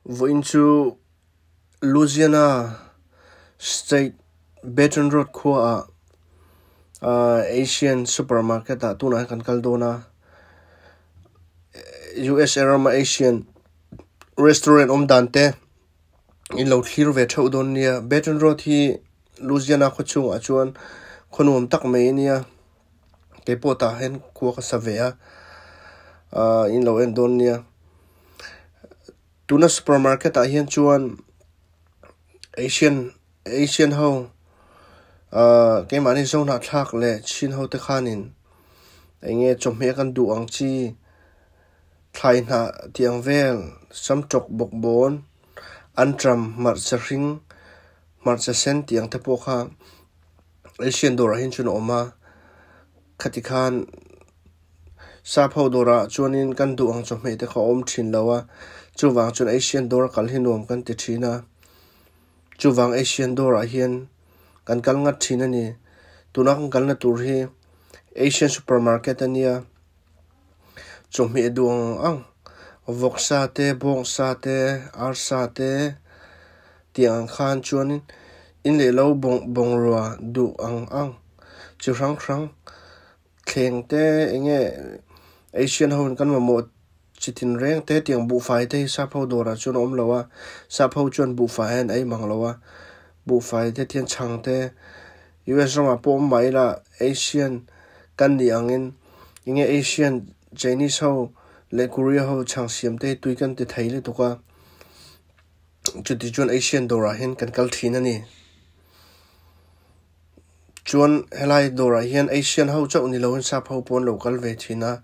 Vawiin cu Louisiana State Baton Rouge khua ah Asian supermarket ah tunah hin kan kal dawn a. USA ram ah Asian restaurant um dan te in lo thlir ve theuh dawn nia. Baton Rouge hi Louisiana khua chungah chuan khua nuam tak mai a nia. Keipawh tah hin khua ka sa ve a, in lo en dawn nia. Tuna supermarket ah hian chuan Asian Asian ho keimahni Zohnahthlak leh Chin ho te khanin eng nge chawhmeh kan duh ang chi thlai hnah tih ang vel samtawk bawkbawn anṭam hmarcha hring hmarcha sen tih ang te pawh kha Asian dawrah hian chuan a awm a khati khan Sap ho dawrah chuanin kan duh ang chawhmeh te kha a awm thin lo a, chuvang chuan Asian dawr kal hi nuam kan ti thin a, chuvang Asian dawrah hian kan kal ngat thin a ni. Tuna kan kalna tur hi Asian supermarket a nia, chawhmeh duh ang ang vawksa te, bawngsa te, arsa te tih ang khan chuanin in leh lo bungrua duh ang ang chi hrang hrang. Thleng te eng nge Asian ho in kan mamawh chi tin reng te tiang buhfai te hi sap ho dawrah chuan a awm lo a, sap ho chuan buhfai an ei mang lo a, buhfai te tiang chhang te US ramah pawh awm mah ila Asian kan nih angin eng nge Asian Chinese ho leh Korea ho chhang siam te hi tui kan ti thei lutuk a, chuti chuan Asian dawrah hian kan kal thin a ni. Chuan helai dawrah hian Asian ho chauh ni loin sap ho pawh an lo kal ve thin a,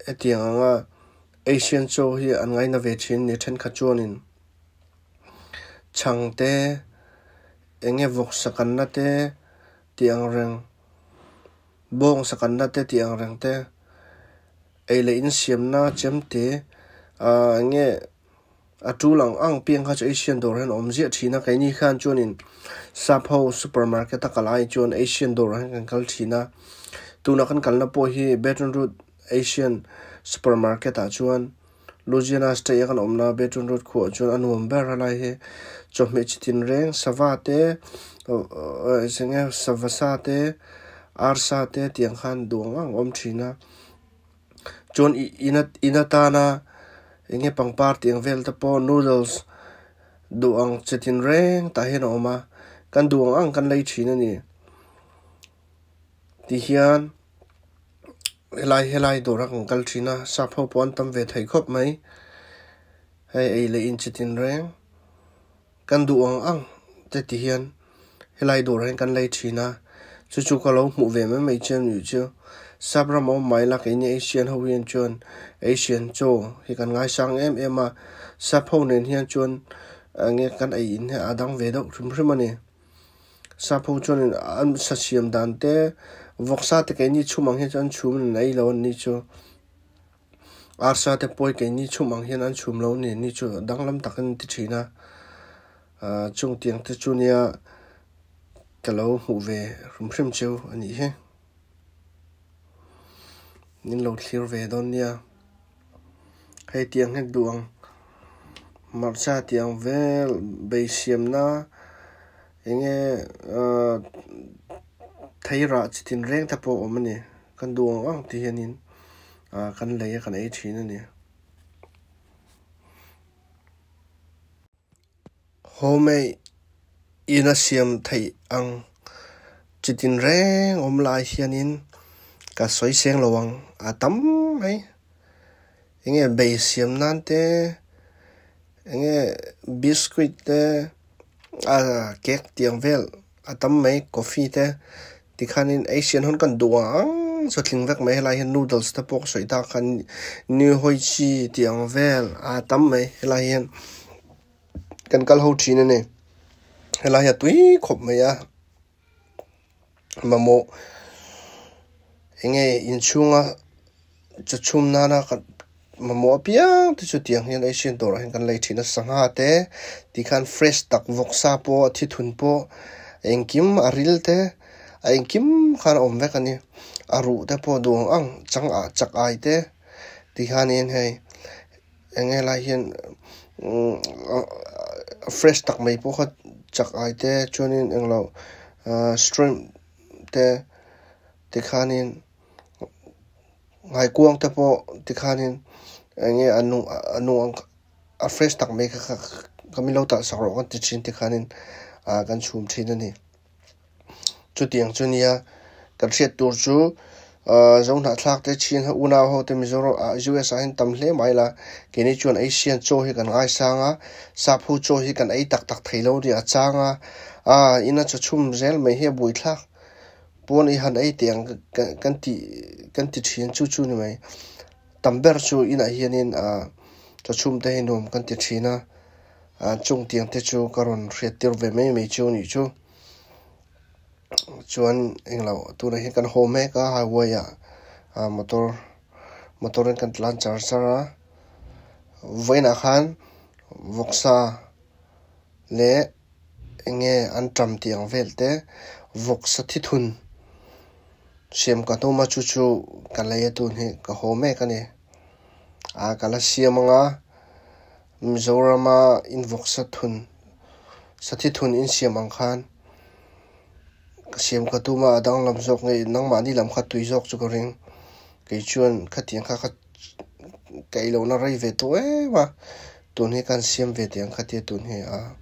hetiang anga Asian chaw hi an ngaina ve thin a ni thenkhat chuanin chhang te eng nge vawksa kanna te tih ang reng bawngsa kanna te tih ang reng te ei leh insiamna chemte ah eng nge. A tul ang ang piang kha chu Asian dawr hian a awm ziah thin a, keini khan chuanin sap ho supermarket a kal ai chuan Asian dawrah hian kan kal thin a, tuna kan kalna pawh hi Baton Rouge Asian supermarket ah chuan Louisiana state a kan awmna Baton Rouge khuaah chuan a nuam ber a lai hi chawhmeh chi tin reng sava te enge sava sa te arsa te tiang khan duh ang ang a awm thin a. Chuan in atana eng nge pangpar tih ang vel te pawh noodles duh ang chi tin reng tah hian a awm a, kan duh ang ang kan lei thin a ni. Tihian helai helai dawrah kan kal thin a, sap ho pawh an tam ve thei khawp mai. Hei ei leh in chi tin reng kan duh ang ang te ti hian helai dawrah hian kan lei thin a, chu chu ka lo hmuh ve mai mai che a nih chu. Sap ram a awm mai la keini Asian ho hian chuan Asian chaw hi kan ngaisang em em a, sap ho nen hian chuan eng nge kan ei in hi a dang ve deuh hrim hrim a ni. Sap ho chuan an sa siam dan te vawksa te keini chhum ang hian chuan an chhum in an ei lo a ni chu. Arsa te pawh hi keini chhum ang hian an chhum lo a ni ni chu danglam tak an ti thin a ah chung tiang te chu nia ka lo hmuh ve hrim hrim cheu a nih hi min lo thlir ve dawn nia hei tiang hi duh ang hmarcha tiang vel beisiamna eng nge ah thei rah chi tin reng te pawh a awm a ni. Kan duh ang ang ti hianin ah kan lei a kan ei thin a ni. Homemade in a siam theih ang chi tin reng awm lai hianin ka sawi seng lo ang a tam mai. Enge bei siam nan te enge biscuit te ah cake tiang vel a tam mai coffee te. Tikhanin Asian hawn kan duh ang chu a tling vek mai helai hian noodles te pawh ka sawi tak khan new hawi chi tih ang vel a tam mai helai hian kan kal ho thin a ni helai hi a tui khawp mai a mamawh eng nge inchhunga chaw chhum nana kan mamawh apiang te chu tiang hian Asian dawrah hian kan lei thin a sangha te tikhan fresh tak vawksa pawh a thithun pawh engkim a ril te a engkim khan a awm vek a ni a ruh te pawh duh ang ang chang ah chak ai te tikhanin hei. Eng nge lai hian fresh tak mai pawh kha chak ai te chuanin englo shrimp te tikhanin ngaikuang te pawh tikhanin eng nge a nung a nung ang a fresh tak mai kha kha min lo tah sak rawh kan ti thin tikhanin ah kan chhum thin a ni. Chutiang chu nia kan hriat tur chu Zohnahthlak te Chin ho unau ho te Mizoram ah US ah hian tam hle mai la keini chuan Asian chaw hi kan ngaisang a sap ho chaw hi kan ei tak tak thei lo nia a chang a ah ina chaw chhum zel mai hi a buaithlak pawn i han ei teh ang kan ti kan ti thin chu chu ni mai tam ber chu inah hianin ah chaw chhum te hi nuam kan ti thin a ah chung tiang te chu ka rawn hriat tir ve mai mai chu a nih chu. Chuan englo tunah hian kan haw mek a highway ah ah motor motor in kan tlan char char a vawiinah khan vawksa leh eng nge an ṭam tih ang vel te vawksa thithun siam ka tum a chu chu ka lei a tun hi ka haw mek a ni ah ka la siam ang a Mizorama in vawksa thun sa thithun in siam ang khan. Ka siam ka tum a, a danglam zawk nge nangmahni lam kha tui zawk chu ka ring. Kei chuan khatiang kha ka ka ei lohna rei ve tawh em a, tun hi kan siam ve teh ang khatia tun hi a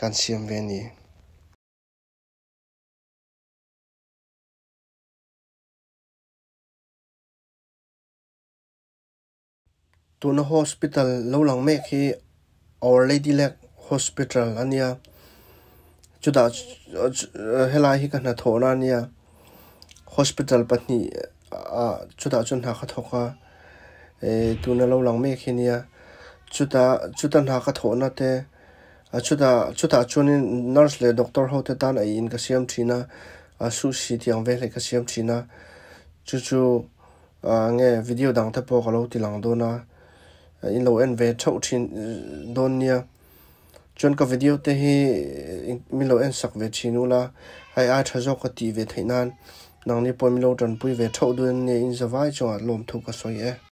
kan siam ve a ni. Tuna hospital lo lang mek hi Our Lady Lake Hospital a nia chutah helai hi ka hnathawhna a nia hospital pahnih ah chutah chuan hna ka thawk a eh tuna lo lang mek hi a nia chutah chuta hna ka thawhna te a chutah chutah chuanin nurse leh doctor ho te tan ei in ka siam thin a a sushi tih ang vel hi ka siam thin a chu chu. Ah nge video dang te pawh ka lo ti lang dawn a, in lo en ve theuh thin dawn nia. Chuan ka video te hi min lo en sak ve thin ula, hei ai tha zawk ka tih ve theih nan nangni pawh min lo tanpui ve theuh dawn nia in zavai chungah lawmthu ka sawi e.